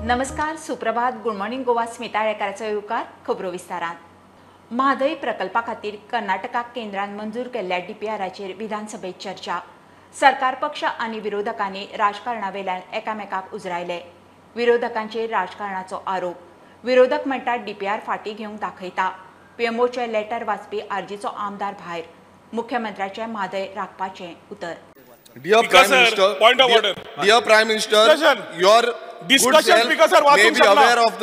नमस्कार, सुप्रभात, good morning Goa. Smita आळेकाराचो येवकार खबरो विस्तारान. म्हादय प्रकल्पा खातीर कर्नाटकाक केंद्रान मंजूर केल्ल्या डीपीआराचेर विधानसभेत चर्चा. सरकार पक्ष आनी विरोधकांनी राजकारणावेल्यान एकामेकाक उजरायले. विरोधकांचेर राजकारणाचो आरोप. विरोधक म्हणटात डीपीआर फाटीं घेवंक दाखयता. पीएमओचे लेटर वाचपी आरजीचो आमदार भायर. मुख्यमंत्र्याचें म्हादय राखपाचें उतर. Dear Prime Minister, point of order. Dear Prime Minister, discussion. Your discussion, good Speaker sir, may be aware of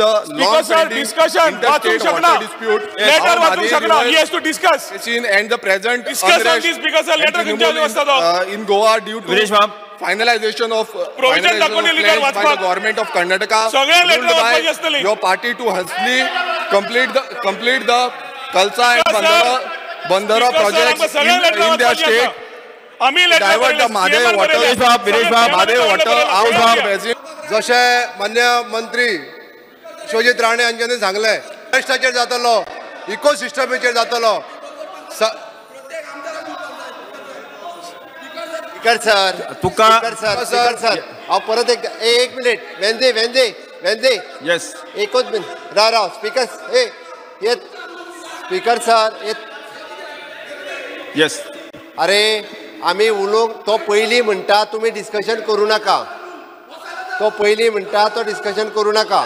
the Speaker sir, discussion, interstate water dispute. Letter वाचूंक शकना. He has to discuss. And the present discuss on this, because sir, letter खंयच्या वाचता तो? In Goa due to finalization of provision plans by the government of Karnataka, सगळे letter वाचपाची आसतली. Your party to hastily complete the Kalsa and Bandara projects in their state. Divert the Mhadei water, Mhadei water out of basin. जशे मान्य मंत्री विश्वजीत राणे हांच्यांनी सांगलें, फॉरेस्टाचेर जातलो, इकोसिस्टमाचेर जातलो. Speaker sir, तुका स्पीकर सर, हांव परत एक मिनीट. वेंदे वेंदे वेंदे, येस, एकूच मिनीट. राव राव स्पीकर, ए येत स्पीकर सर, येत. येस. अरे आमी उलोवंक तो पयलीं म्हणटा तुमी डिस्कशन करूं नाका. तो पयलीं म्हणटा तो डिस्कशन करूं नाका.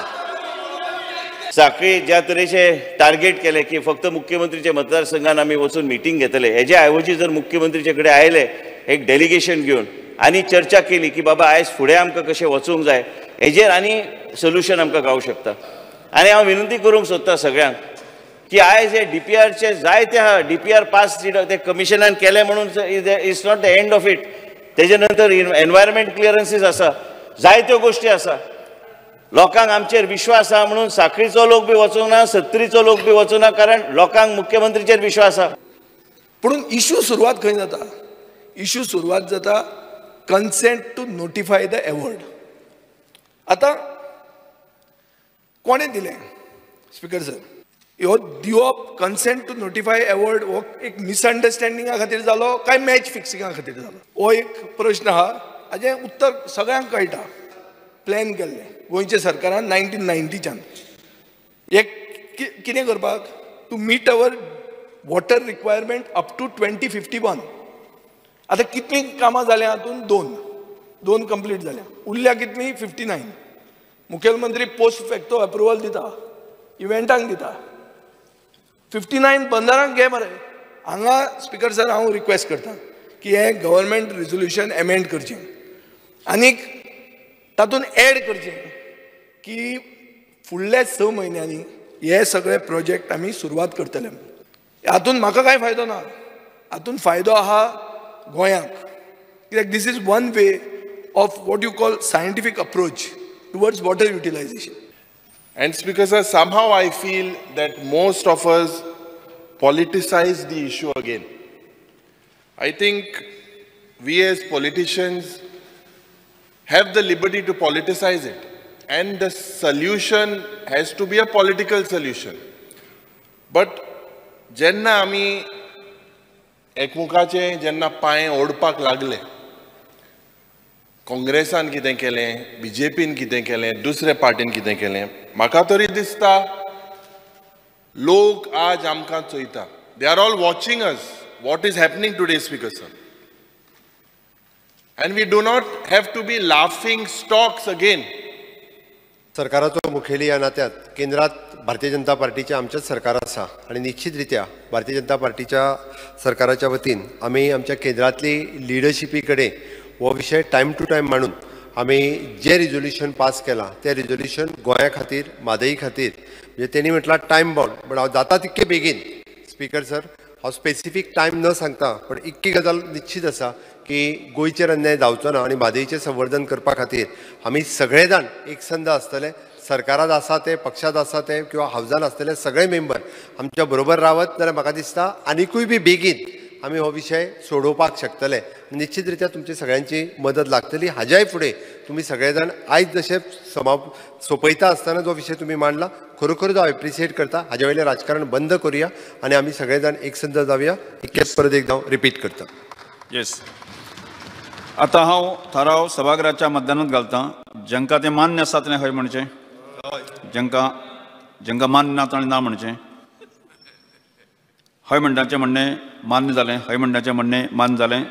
साखळी ज्या तरेचे टार्गेट केले की फक्त मुख्यमंत्रीच्या मतदारसंघान आमी वचून मिटींग घेतले, हेजे ऐवजी जर मुख्यमंत्रीचे कडेन आयले एक डेलिगेशन घेवन आनी चर्चा केली की बाबा आयज फुडें आमकां कशें वचूंक जाय हेजेर आनी सोल्युशन आमकां गावूंक शकता. आनी हांव विनंती करूंक सोदता सगळ्यांक की आयज हे डीपीआरचे जायते आहा. डीपीआर पास ते कमिशनान केले म्हणून it's not the end of it. तेजे नंतर एनवायरमेंट क्लियरन्सीस आसा, जायत्यो गोश्टी आसा. लोकांक आमचेर विश्वास आहा म्हणून साखळीचो लोक बी वचूंक ना, सत्तरीचो लोक बी वचूंक ना, कारण लोकांक मुख्यमंत्रीचेर विश्वास आहा. पूण इशू सुरवात खंय जाता? इशू सुरवात जाता consent to notify the award. आतां कोणें दिलें स्पीकर सर ह्यो दिवप? कन्सेंट टू नोटिफाय एवॉर्ड हो एक मिसअंडरस्टँडिंगा खातीर जालो काय मॅच फिक्सिंगा खातीर जालो, हो एक प्रश्न आहा. हाजें उत्तर सगळ्यांक कळटा. प्लॅन केल्लें गोंयच्या सरकारान 1990च्यान एक कितें करपाक, to meet our water requirement up to 2051. आतां कितलीं कामां जाल्यां हातूंत? दोन कंप्लीट जाल्या. उरल्या कितलीं? 59. मुखेलमंत्री पोस्ट फॅक्टो अप्रुवल दिता, इव्हेंटांक दिता. 59 बंदरांक घे मरे. हांगा स्पीकर सर हांव रिक्वेस्ट करता की हें गव्हर्मेंट रेजोल्युशन एमेंड करचें आनीक तातूंत एड करचें की फुडल्या 6 म्हयन्यांनी हे सगळे प्रोजेक्ट आमी सुरवात करतले. हातूंत म्हाका कांय फायदो ना, हातूंत फायदो आहा गोंयांक. कित्याक this is one way of what you call scientific approach towards water utilisation. And Speaker sir, somehow I feel that most of us politicize the issue again. I think we as politicians have the liberty to politicize it, and the solution has to be a political solution. But जेन्ना आमी एकमुखाचे जेन्ना पांय ओडपाक लागले, काँग्रेसान कितें केलें, बीजेपीन कितें केलें, दुसरे पार्टीन कितें केलें, म्हाका तरी दिसता लोक आज आमकां चोयता. They are all watching us what is happening today speaker sir. And we do not have to be laughing stocks again. सरकाराचो मुखेली ह्या नात्यात केंद्रात भारतीय जनता पार्टीचें आमचेंच सरकार आसा आनी निश्चित रित्या भारतीय जनता पार्टीच्या सरकाराच्या वतीन आमी आमच्या केंद्रांतली लिडरशिपी कडेन हो विशय टायम टू टायम मांडून आमी जें रिजोल्युशन पास केलां तें रिजोल्युशन गोंया खातीर, म्हादई खातीर, म्हणजे तेणी म्हटलां टायम बाउंड, बट हांव जाता तितके बेगीन स्पीकर सर, हांव स्पेसिफीक टायम न सांगता पण इतकी गजाल निश्चित आसा की गोंयचेर अन्याय जावचो ना आनी म्हादईचें संवर्धन करपा खातीर आमी सगळे जाण एकसंध आसतले. सरकारांत आसा ते, पक्षांत आसा ते किंवा हावजान आसतले सगळे मेंबर आमच्या बरोबर रावत जाल्यार म्हाका दिसता आनिकूय बी बेगीन आमी हो विशय सोडोवपाक शकतले. निश्चित रित्या तुमची सगळ्यांची मदत लागतली. हाज्याय फुडें तुमी सगळे जाण आयज जशें सोंपयता आसतना जो विशय तुमी मांडला खरोखर जो हांव एप्रिशिएट करता. हाजे वयलें राजकारण बंद करुया आनी आमी सगळे जाण एकसंध जावया. इतकेंच परत एकदां हांव रिपीट करता. येस. आतां हांव थाराव सभाघराच्या मतदानात घालता. जांकां तें मान्य आसा तेणें हय म्हणचें, जांकां जांकां मान्य ना ताणें ना म्हणचें. हय म्हणटाचें म्हणणें मान्य जालें, हय म्हणटाचें म्हणणें मान्य जालें.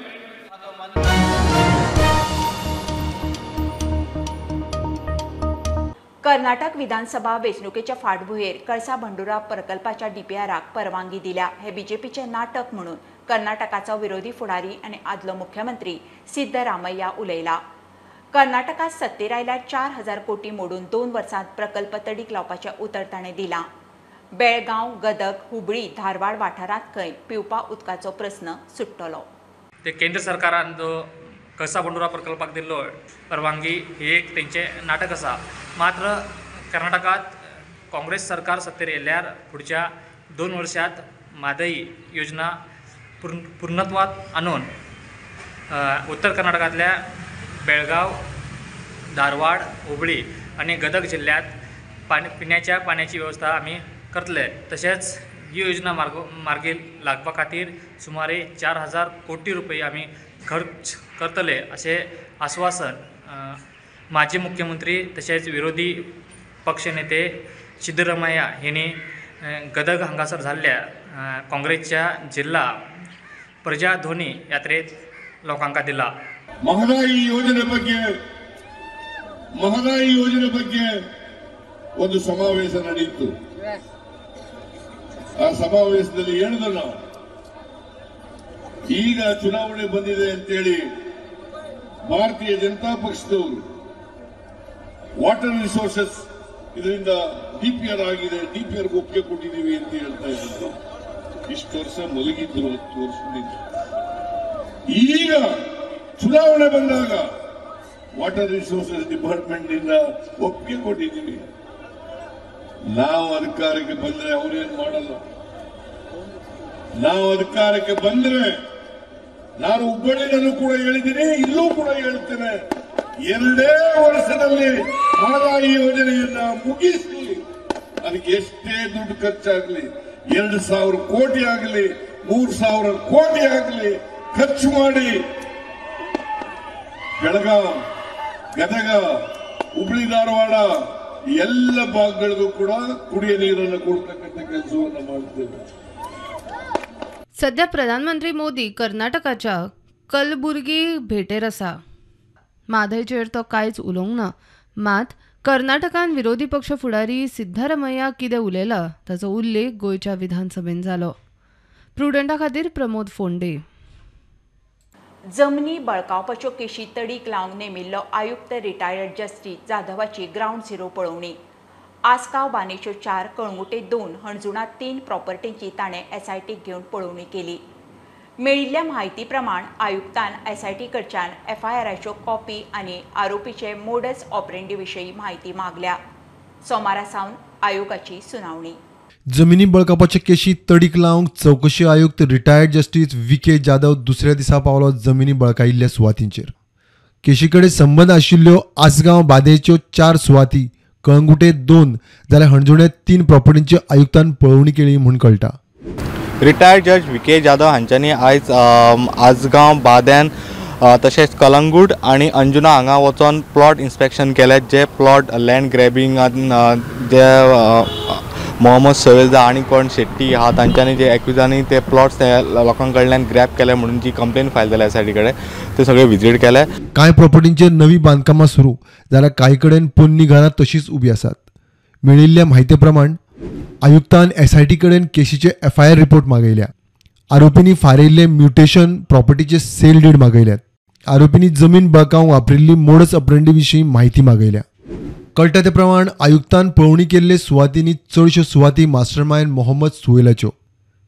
कर्नाटक विधानसभा वेंचणुकेच्या फाटभुंयेर कळसा भंडुरा प्रकल्पाच्या डीपीआराक परवानगी दिल्या हे बीजेपीचें नाटक म्हणून कर्नाटकाचो विरोधी फुडारी आनी आदलो मुख्यमंत्री सिद्धरामय्या उलयला. कर्नाटकांत सत्तेर आयल्यार 4000 कोटी मोडून 2 वर्सांत प्रकल्प तडीक लावपाचें उतर ताणें दिलां. बेळगांव, गदग, हुबळी, धारवाड वाठारांत खंय पिवपा उदकाचो प्रस्न सुट्टलो. ते केंद्र सरकारान जो कळसा भंडुरा प्रकल्पाक दिल्लो परवानगी ही एक तेंचें नाटक आसा. मात्र कर्नाटकांत काँग्रेस सरकार सत्तेर येयल्यार फुडच्या 2 वर्सांत म्हादई योजना पूर्णत्वात आणून उत्तर कर्नाटकांतल्या बेळगांव, धारवाड, हुबळी आनी गदग जिल्ल्यांत पिण्याच्या पाण्याची वेवस्था आमी करतले. तशेंच ही योजना मार्गी लागपा खातीर सुमारे 4000 कोटी रुपये आमी खर्च करतले अशें आश्वासन माजी मुख्यमंत्री तशेंच विरोधी पक्षनेते सिद्धरामय्या हांणी गदग हांगासर जाल्ल्या काँग्रेसच्या जिल्हा प्रजाध्वनी यात्रेत लोकांक दिला. ಮಹದಾಯಿ ಯೋಜನೆ ಬಗ್ಗೆ ಒಂದು ಸಮಾವೇಶ ನಡೆಯಿತು. ಆ ಸಮಾವೇಶದಲ್ಲಿ ಹೇಳಿದ ನಾವು, ಈಗ ಚುನಾವಣೆ ಬಂದಿದೆ ಅಂತೇಳಿ ಭಾರತೀಯ ಜನತಾ ಪಕ್ಷದವರು ವಾಟರ್ ರಿಸೋರ್ಸಸ್ ಇದರಿಂದ ಡಿಪಿಆರ್ ಆಗಿದೆ, ಡಿಪಿಆರ್ ಒಪ್ಪಿಗೆ ಕೊಟ್ಟಿದ್ದೀವಿ ಅಂತ ಹೇಳ್ತಾ ಇದ್ರು. ಇಷ್ಟು ವರ್ಷ ಮಲಗಿದ್ರು, 10 ವರ್ಷದಿಂದ. ಈಗ ಚುನಾವಣೆ ಬಂದಾಗ ವಾಟರ್ ರಿಸೋರ್ಸಸ್ ಡಿಪಾರ್ಟ್ಮೆಂಟ್ ನಿಂದ ಒಪ್ಪಿಗೆ ಕೊಟ್ಟಿದ್ದೀವಿ. ನಾವು ಅಧಿಕಾರಕ್ಕೆ ಬಂದ್ರೆ ಅವರೇನು ಮಾಡಲ್ಲ. ನಾವು ಅಧಿಕಾರಕ್ಕೆ ಬಂದ್ರೆ, ನಾನು ಹುಬ್ಬಳ್ಳಿನಲ್ಲೂ ಕೂಡ ಹೇಳಿದ್ದೀನಿ, ಇಲ್ಲೂ ಕೂಡ ಹೇಳ್ತೇನೆ, 2 ವರ್ಷದಲ್ಲಿ ಮಹದಾಯಿ ಯೋಜನೆಯನ್ನ ಮುಗಿಸಿ ಅದಕ್ಕೆ ಎಷ್ಟೇ ದುಡ್ಡು ಖರ್ಚಾಗಲಿ, 2000 ಕೋಟಿ ಆಗಲಿ, 3000 ಕೋಟಿ ಆಗಲಿ ಖರ್ಚು ಮಾಡಿ ಬೆಳಗಾಂ, ಗದಗ, ಹುಬ್ಬಳ್ಳಿ, ಧಾರವಾಡ ಎಲ್ಲ ಭಾಗಗಳಿಗೂ ಕೂಡ ಕುಡಿಯ ನೀರನ್ನು ಕೊಡ್ತಕ್ಕಂಥ ಕೆಲಸವನ್ನು ಮಾಡ್ತೇವೆ. सध्या प्रधानमंत्री मोदी कर्नाटकाच्या कलबुर्गी भेटेर आसा. म्हादयचेर तो कांयच उलोवंक ना. मात कर्नाटकान विरोधी पक्ष फुडारी सिद्धरामय्या कितें उलयला ताचो उल्लेख गोंयच्या विधानसभेन जालो. प्रुडंटा खातीर प्रमोद फोंडे. जमनी बळकावपाच्यो केशी तडीक लावंक नेमिल्लो आयुक्त रिटायर्ड जस्टीस जाधवाची ग्रावंड झिरो पळोवणी. आसगांव बानेच्यो 4, कळंगुटे 2, हणजुणा 3 प्रॉपर्टींची ताणें एसआयटीक घेवन पळोवणी केली. मेळिल्ल्या म्हायती प्रमाण आयुक्तान एसआयटी कडच्यान एफआयआराच्यो कॉपी आनी आरोपीचे मोडस ऑपरेंडी विशीं म्हायती मागल्या. सोमारा सावन आयोगाची सुनावणी. जमिनी बळकावपाचे केशी तडीक लावंक चवकशी आयुक्त रिटायर्ड जस्टीस विके जाधव दुसऱ्या दिसा पावलो जमिनी बळकायिल्ल्या सुवातींचेर. केशी कडेन संबंद आशिल्ल्यो आसगांव बादेच्यो 4 सुवाती, कळंगुटे 2 जाल्यार हणजुणे 3 प्रॉपर्टींची आयुक्तान पळोवणी केली म्हूण कळटा. रिटायर्ड जज विके जाधव हांच्यांनी आयज आसगांव बाद्यान तशेंच कलंगूट आनी अंजुना हांगा वचोन प्लॉट इन्स्पेक्शन केले. जे प्लॉट लँड ग्रॅबिंगान जे मोहम्मद सवेजा आनी कोण शेट्टी आहा तांच्यांनी जे एक्युजांनी ते प्लॉट्स लोकां कडल्यान ग्रॅब केले म्हणून जी कंप्लेन फायल जाल्या एसआयटी कडेन ते सगळे विजीट केले. कांय प्रॉपर्टींचेर नवी बांदकामां सुरू जाल्यार कांय कडेन पोन्नी घरां तशीच उबी आसात. मेळिल्ल्या म्हायती प्रमाण आयुक्तान एसआयटी कडेन केशीचे एफआयआर रिपोर्ट मागयल्या. आरोपींनी फारयिल्ले म्युटेशन प्रॉपर्टीचे सेल did मागयल्यात. आरोपींनी जमीन बळकावंक वापरिल्ली मोडस ऑपरेंडी विशीं म्हायती मागयल्या. कळटा ते प्रमाण आयुक्तान पळोवणी केल्ले सुवातींनी चडश्यो सुवाती मास्टरमायंड मोहम्मद सुहेलाच्यो.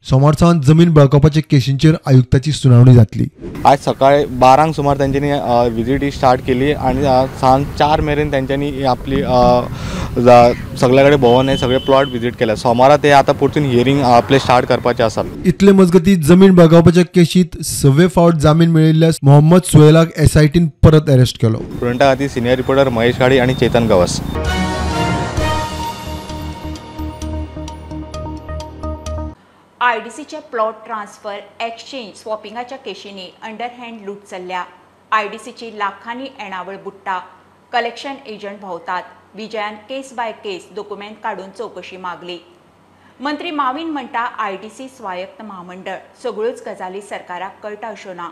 सोमार सावन जमीन बळकावपाच्या केशींचेर आयुक्ताची सुनावणी जातली. आज सकाळी 12 सुमार तांच्यांनी विजीट ही स्टार्ट केली आनी सांज 4 मेरेन तांच्यांनी आपली सगळे कडेन भोंवन हे सगळे प्लॉट विजीट केले. सोमारा ते आतां परतून हियरींग आपले स्टार्ट करपाचे आसा. इतले मजगती जमीन बळकावपाच्या केशीत 6वे फावट जामीन मेळिल्ल्या मोहम्मद सुहेलाक एसआयटीन परत अरेस्ट केलो. प्रुडंटा खातीर सिनियर रिपोर्टर महेश घाडी आनी चेतन गवस. आयडीसीचे प्लॉट ट्रान्सफर, एक्सचेंज, स्वॉपिंगाच्या केशींनी अंडरहँड लूट चल्ल्या. आयडीसीची लाखांनी येणावळ बुडटा. कलेक्शन एजंट भोंवतात. विजयान केस बाय केस दोकुमेंत काडून चवकशी मागली. मंत्री माविन म्हणटा आयडीसी स्वायत्त म्हामंडळ, सगळ्योच गजाली सरकाराक कळटा अश्यो ना.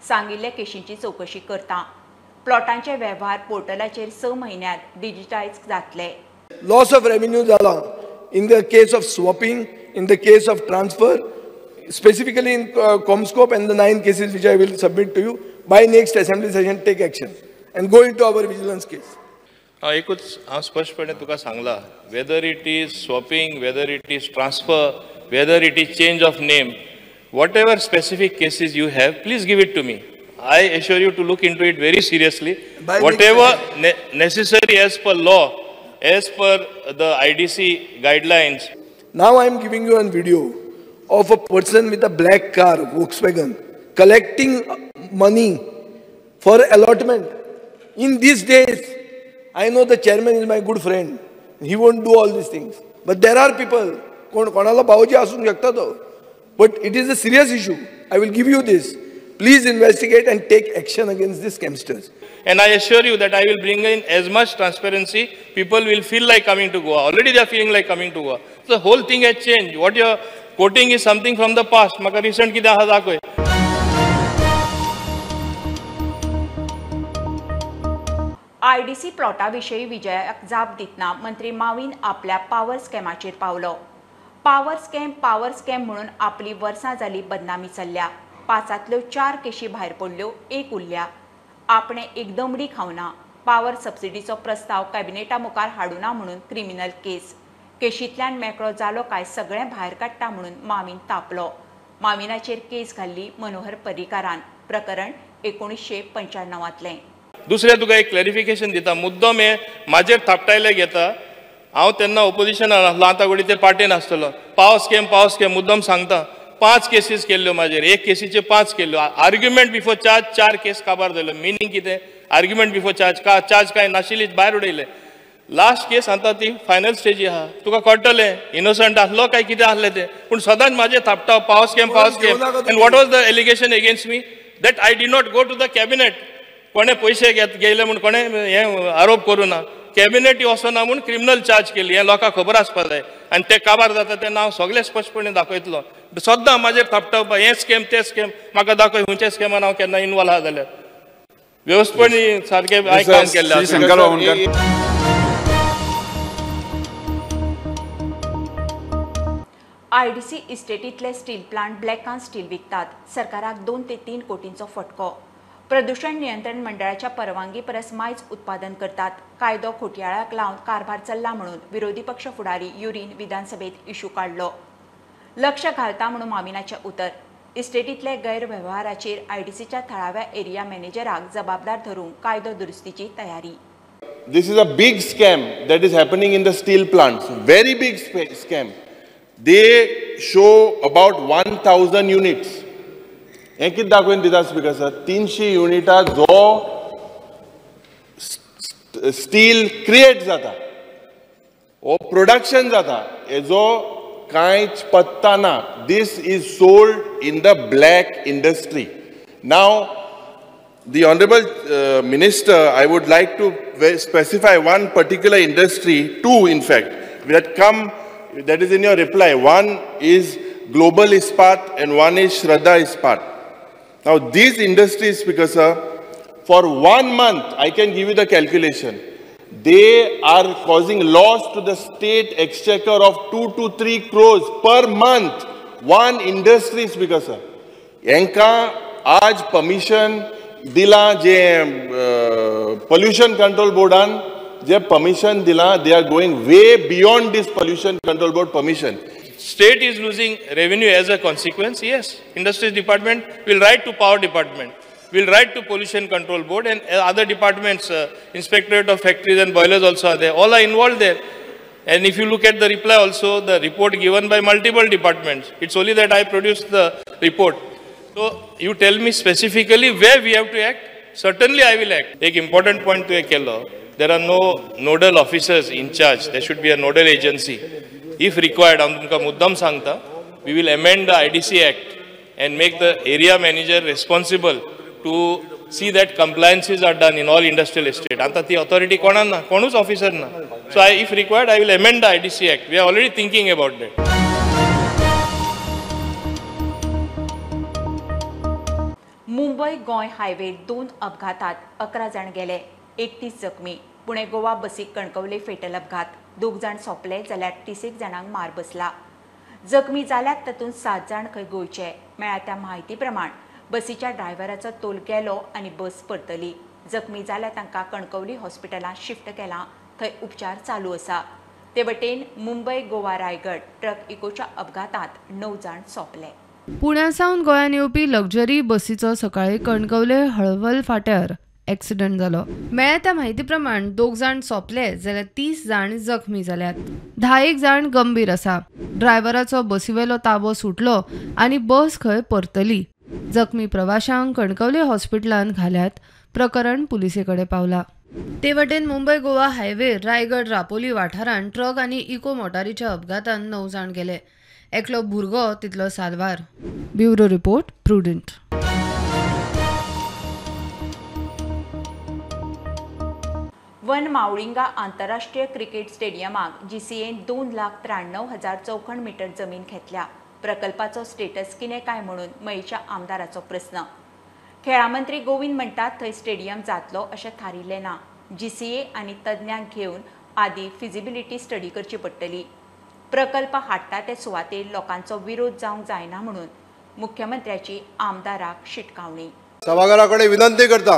सांगिल्ल्या केशींची चवकशी करता. प्लॉटांचे वेव्हार पोर्टलाचेर 6 म्हयन्यांत डिजिटायज जातले. लॉस ऑफ रेव्हेन्यू जाला in the case of swapping, in the case of transfer, specifically in CommScope and the 9 cases which I will submit to you by next assembly session. Take action and go into our vigilance case. एकूच हांव स्पश्टपणे तुका सांगला, whether it is swapping, whether it is transfer, whether it is change of name, whatever specific cases you have, please give it to me. I assure you to look into it very seriously. Whatever necessary as per law, as per the IDC guidelines. Now I am giving you a video of a person with a black car, Volkswagen, collecting money for allotment. In these days, I know the chairman is my good friend. He won't do all these things. But there are people, कोणाला भावजी आसूंक शकता तो. But it is a serious issue. I will give you this. Please investigate and take action against these scamsters. And I assure you that I will bring in as much transparency. People will feel like coming to Goa. Already they are feeling like coming to Goa. The whole thing has changed. What you are quoting is something from the past. Maka recent कितें आहा दाखय. IDC प्लॉटा विशीं विजयाक जाप दितना मंत्री माविन आपल्या power स्कॅमाचेर पावलो. Power scam power scam म्हणून आपली वर्सां जाली बदनामी चल्ल्या. 5ांतल्यो 4 केशी भायर पडल्यो, 1 उरल्या. आपणे एक दमडी खावना. पावर सबसिडीचो प्रस्ताव कॅबिनेटा मुखार हाडुना म्हणून क्रिमिनल केस. केशींतल्यान मेकळो जालो काय सगळें भायर काडटा म्हणून माविन तापलो. माविनाचेर केस घाल्ली मनोहर पर्रीकारान. प्रकरण 1995तलें. दुसरें तुका एक क्लॅरिफिकेशन दिता. मुद्दम हे म्हाजेर थापटायले घेता. हांव तेन्ना ओपोजिशनान आसलो, आतां घडये ते पार्टेन आसतलो. पावर स्कॅम पावर स्कॅम मुद्दम सांगता. 5 केसीस केल्ल्यो म्हाजेर, एक केसीचे 5 केल्ल्यो. आर्ग्युमेंट बिफोर चार्ज 4 केस काबार जाल्यो. मिनींग कितें? आर्ग्युमेंट बिफोर चार्ज का चार्ज कांय नाशिल्लीच भायर उडयले. लास्ट केस आतां ती फायनल स्टेजी आहा. तुका कळटलें इनोसंट आसलो काय कितें आसलें तें. पूण सदांच म्हाजेर थापटा power scam power scam. And what was the allegation against me? That I did not go to the cabinet. कोणें पयशे घेयले म्हूण कोणें हें आरोप करूं ना. कॅबिनेट वचना म्हूण क्रिमिनल चार्ज केली. हें लोकांक खबर आसपाक जाय. आनी ते काबार जाता तेन्ना हांव सगळें स्पश्टपणे दाखयतलो. सद्दां म्हाजेर थापटावपा हें स्कॅम तें स्कॅम म्हाका दाखय खंयच्या स्कॅमान हांव केन्ना इनवॉल्व आहा जाल्यार. वेवस्थपणी सारकें हांवें काम केल्लें आसा. आयडीसी इस्टेटींतले स्टील प्लांट ब्लॅकान स्टील विकतात. सरकाराक 2 ते 3 कोटींचो फटको. प्रदूषण नियंत्रण मंडळाच्या परवानगी परस मायज उत्पादन करतात. कायदो खोटयाळाक लावन कारभार चल्ला म्हणून विरोधी पक्ष फुडारी युरीन विधानसभेत इशू काडलो. लक्ष घालता म्हणून माविनाचें उतर. इस्टेटींतले गैरवेव्हाराचेर आयडीसीच्या थळाव्या एरिया मॅनेजराक जबाबदार धरूंक कायदो दुरुस्तीची तयारी. This is a big scam that is happening in the steel plants. Very big scam. They show about 1000 units. हें कितें दाखोवन दिता स्पीकर सर, 300 युनिटां जो स्टील क्रिएट जाता वो प्रोडक्शन जाता हेजो कांयच पत्ता ना. This is sold in the black industry. Now the honourable minister, I would like to specify one particular industry, 2 in fact, that come, that is in your reply. One is Global Ispat and one is Shraddha Ispat. Now these industries, Speaker sir, for 1 month, I can give you the calculation, they are causing loss to the state exchequer of 2 to 3 crores per month. One industry, Speaker sir. Enka aaj permission dila je pollution control board an je permission dila, they are going way beyond this pollution control board permission. State is losing revenue as a consequence. Yes, industries department will write to power department, will write to pollution control board and other departments, inspectorate of factories and boilers also are there. All are involved there. And if you look at the reply also, the report given by multiple departments, it's only that I produced the report. So you tell me specifically where we have to act, certainly I will act. Ek important point to केलो, there are no nodal officers in charge. There should be a nodal agency. If required, हांव तुमकां मुद्दम सांगता, we will amend the IDC Act and make the area manager responsible to see that compliances are done in all industrial estate. आतां ती authority कोणाक ना, कोणूच officer ना. So I if required I will amend the IDC act. We are already thinking about that. Mumbai Goa highway 2 अपघातात 11 जाण गेले, 31 जखमी. पुणे गोवा बसीक कणकवले फेटल अपघात, 2 जाण सोंपले जाल्यार 31 जाणांक मार बसला. जखमी जाल्यात तातूंत 7 जाण खंय गोंयचे. मेळ्ळ्या त्या म्हायती प्रमाण बसीच्या ड्रायव्हराचो तोल गेलो आनी बस परतली. जखमी जाल्या तांकां कणकवली हॉस्पिटलांत शिफ्ट केलां, थंय उपचार चालू आसा. ते वटेन मुंबय गोवा रायगड ट्रक इकोच्या अपघातांत 9 जाण सोंपले. पुण्या सावन गोंयांत येवपी लक्झरी बसीचो सकाळी कणकवले हळवल फाट्यार एक्सिडंट जालो. मेळ्ळ्या त्या म्हायती प्रमाण 2 जाण सोंपले जाल्यार 30 जाण जखमी जाल्यात. 10 जाण गंभीर आसा. ड्रायव्हराचो बसीवेलो ताबो सुटलो आनी बस खंय परतली. जखमी प्रवाशांक कणकवले हॉस्पिटलांत घाल्यात. प्रकरण पुलिसे कडेन पावला. ते वटेन मुंबय गोवा हायवे रायगड रापोली वाठारांत ट्रक आनी इको मोटारीच्या अपघातान 9 जाण गेले. एकलो भुरगो तितलो साल्वार. Bureau report, Prudent. One Mavlinga आंतरराष्ट्रीय क्रिकेट स्टेडियमाक जीसीएन 2,93,000 चौखण मीटर जमीन घेतल्या. प्रकल्पाचो स्टेटस कितें काय म्हणून मयेच्या आमदाराचो प्रस्न. खेळां मंत्री गोविंद म्हणटात थंय स्टेडियम जातलो अशें थारिल्लें ना. जीसीए आनी तज्ञांक घेवन आदी फिजिबिलिटी स्टडी करची पडटली. प्रकल्प हाडटा ते सुवातेर लोकांचो विरोध जावंक जायना म्हणून मुख्यमंत्र्याची आमदाराक शिटकावणी. सभाघरा कडेन विनंती करता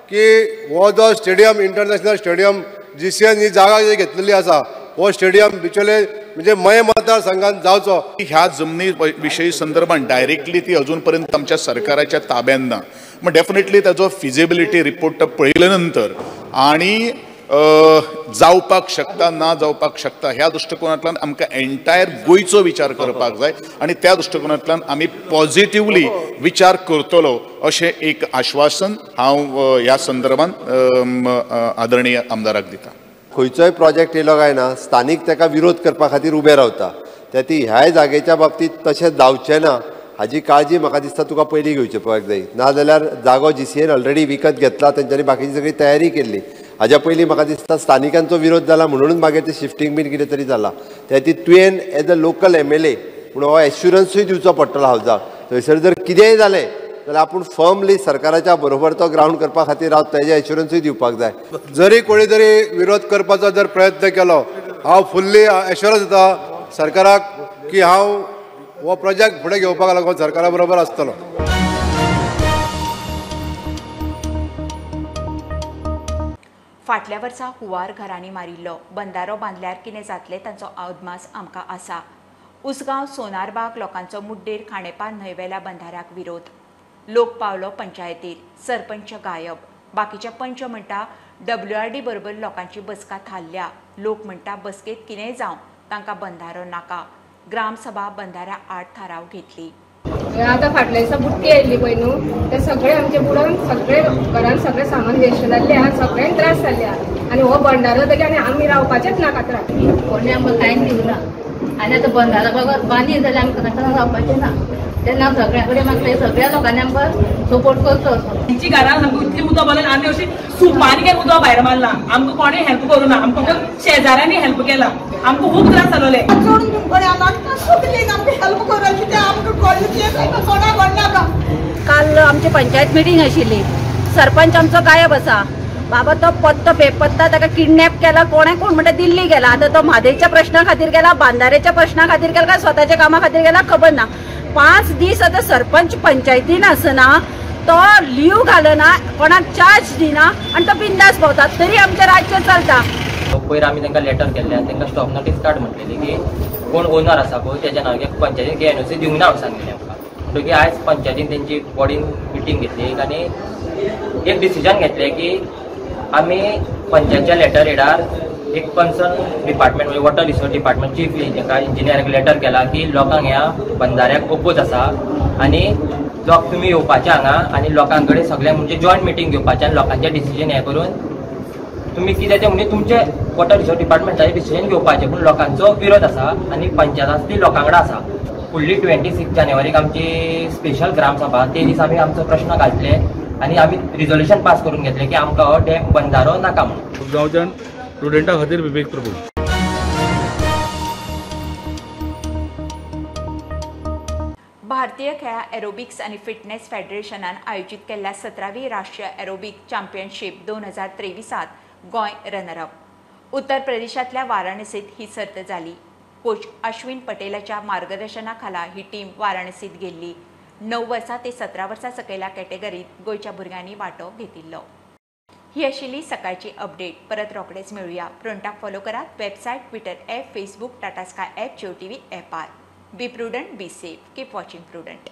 की हो जो स्टेडियम इंटरनॅशनल स्टेडियम जीसीएन ही जागा जी घेतलेली आसा हो स्टेडियम बिचोले म्हणजे मये मतदारसंघात जावचो. ह्या जमनी विशयी संदर्भात डायरेक्टली ती अजून पर्यंत आमच्या सरकाराच्या ताब्यात ना. मग डेफिनेटली ताजो फिजिबिलिटी रिपोर्ट पळयले नंतर आणि जावपाक शकता ना जावपाक शकता ह्या दृष्टिकोनांतल्यान आमकां एंटायर गोंयचो विचार करपाक जाय आणि त्या दृष्टिकोनांतल्यान आमी पॉझिटिवली विचार करतलो अशें एक आश्वासन हांव ह्या संदर्भात आदरणीय आमदाराक दिता. खंयचोय प्रोजेक्ट येयलो काय ना स्थानीक ताका विरोध करपा खातीर उबे रावता. त्या ती ह्याय जागेच्या बाबतींत तशें जावचें ना हाजी काळजी म्हाका दिसता तुका पयलीं घेवची पडपाक जाय. नाजाल्यार जागो जीसीएन ऑलरेडी विकत घेतला, तेंच्यांनी बाकीची सगळी तयारी केल्ली. हाज्या पयलीं म्हाका दिसता स्थानिकांचो विरोध जाला म्हणूनच मागीर ते शिफ्टींग बीन कितें तरी जाला. त्या खातीर तुवें एज अ लोकल MLA पूण हो एश्युरन्सूय दिवचो पडटलो हावजाक. थंयसर जर कितेंय जालें जाल्यार आपूण फर्मली सरकाराच्या बरोबर तो ग्रावंड करपा खातीर रावता हेजें एश्युरन्सूय दिवपाक जाय. जरी कोणी तरी विरोध करपाचो जर प्रयत्न केलो हांव फुल्ली एश्युरन्स दिता सरकाराक की हांव हो प्रोजेक्ट फुडें घेवपाक लागून सरकारा बरोबर आसतलो. फाटल्या वर्सा हुंवार घरांनी मारिल्लो बंदारो बांदल्यार कितें जातलें तांचो अदमास आमकां आसा. उसगांव सोनारबाग लोकांचो मुड्डेर खांडेपार न्हंयवेल्या बंधाऱ्याक विरोध. लोक पावलो पंचायतीर, सरपंच गायब. बाकीचे पंच म्हणटा डब्ल्यूआरडी बरोबर लोकांची बसका थारल्या. लोक म्हणटा बसकेत कितेंय जावं तांकां बंधारो नाका. ग्रामसभा बंधाऱ्या आड थाराव घेतली. आतां फाटल्या दिसा बुट्टी आयिल्ली पळय न्हू, ते सगळे आमचे बुडोन सगळे घरान सगळे सामान वेस्ट जाल्ले आहा, सगळ्यांक त्रास जाल्ले आहा. आनी हो बंधारो तरी आनी आमी रावपाचेच ना कातराक. कोणी आमकां कांयच दिवना आनी आतां बंधारो बगर बांदी जाल्यार आमकां ताका रावपाचें ना. तेन्ना सगळ्या कडेन मागता सगळ्या लोकांनी आमकां सपोर्ट करचो. तेंची घरान सामकी इतली उदक भरलें आमी अशी सुपारी घेवन उदक भायर मारला. आमकां कोणें हेल्प करूं ना, आमकां फक्त शेजाऱ्यांनी हेल्प केला. आमकां खूब त्रास जालोले. चोडून तुमकडे आमकां हेल्प करूं कितें आमकां कळ्ळें कोणाक नाका. काल आमची पंचायत मिटींग आशिल्ली, सरपंच आमचो गायब आसा. बाबा तो पत्तो बेपत्ता, ताका किडनॅप केला कोणे कोण म्हणटा दिल्ली गेला. आतां तो म्हादयच्या प्रश्ना खातीर गेला, बांदाऱ्याच्या प्रश्ना खातीर गेला काय स्वताच्या कामा खातीर गेला खबर ना. 5 दीस आतां सरपंच पंचायतीन आसना, तो लीव घालना, कोणाक चार्ज दिना आनी तो बिंदास भोंवता, तरी आमचें राज्य चलता. पयर आमी तांकां लेटर केल्ले आनी तांकां स्टॉप नोटीस काड म्हटलेली की कोण ओनर आसा पळय तेज्या नांवार पंचायतीन एनओसी दिवंक ना म्हणून सांगिल्लें आमकां. म्हणटकीर आयज पंचायतीन तेंची बॉडीन मिटींग घेतली आनी एक डिसिजन घेतलें की आमी पंचायतच्या लेटर हेडार एक कन्सर्न डिपार्टमेंट म्हणजे वॉटर रिसोर्स डिपार्टमेंट चीफ इंजिनियराक लेटर केला की लोकांक ह्या बंधाऱ्याक ओपोज आसा आनी लोक तुमी येवपाचे हांगा आनी लोकां कडेन सगळ्यांक म्हणजे जॉयंट मिटींग घेवपाचें आनी लोकांचें डिसिजन हें करून तुमी कितें तें म्हणजे तुमचे वॉटर रिसोर्स डिपार्टमेंटाचें डिसिजन घेवपाचें. पूण लोकांचो विरोध आसा आनी पंचायत लोकां कडेन आसा. फुडली 26 जानेवारीक आमची स्पेशल ग्रामसभा, ते दीस आमी आमचो प्रश्न घालतले आनी आमी रिजोल्युशन पास करून घेतलें की आमकां हो डॅम बंदारो नाका म्हणून. गांवच्यान स्टुडंटा खातीर विवेक प्रभू. भारतीय खेळां एरोबिक्स आनी फिटनेस फेडरेशनान आयोजीत केल्ल्या 17वी राष्ट्रीय एरोबिक चॅम्पियनशीप 2023 गोंय रनरअप. उत्तर प्रदेशांतल्या वाराणसीत ही सर्त जाली. कोच अश्विन पटेलाच्या मार्गदर्शना खाला ही टीम वाराणसीत गेल्ली. 9 वर्सां ते 17 वर्सां सकयल्या कॅटेगरीत गोंयच्या भुरग्यांनी वांटो घेतिल्लो. ही आशिल्ली सकाळची अपडेट. परत रोखडेच मेळुया. प्रुडंटाक फॉलो करात website, Twitter app, Facebook, Tata Sky app, Jio TV ऍपार. Be prudent, be safe. Keep watching Prudent.